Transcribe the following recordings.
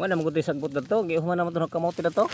Wala mo gud sagbot dato, gihuman naman to ng kamote dato.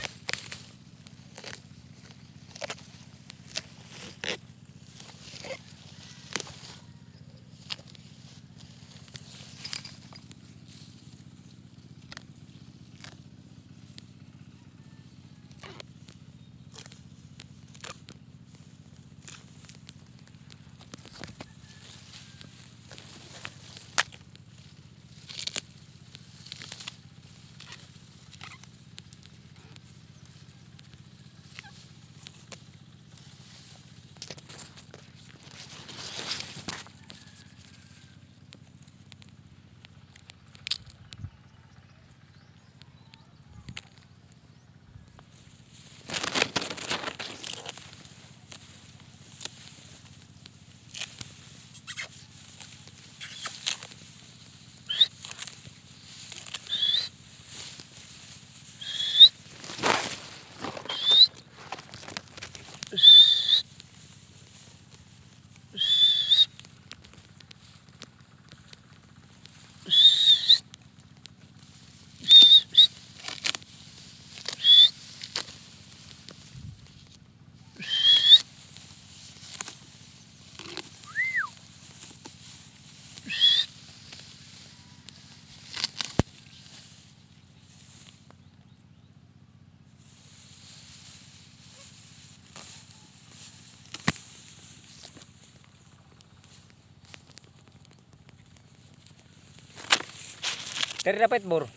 Diri dapat bor.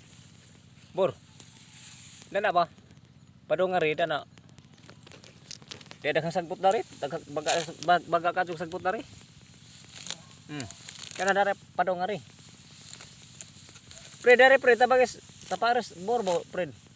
Bor. Dana ba? Padung nga ri dana. Di daghang sagbot dari, daghang baga baga ka sagbot dari. Kana dare padung nga ri. Pre dare pre tabagis tapares bor bo pre.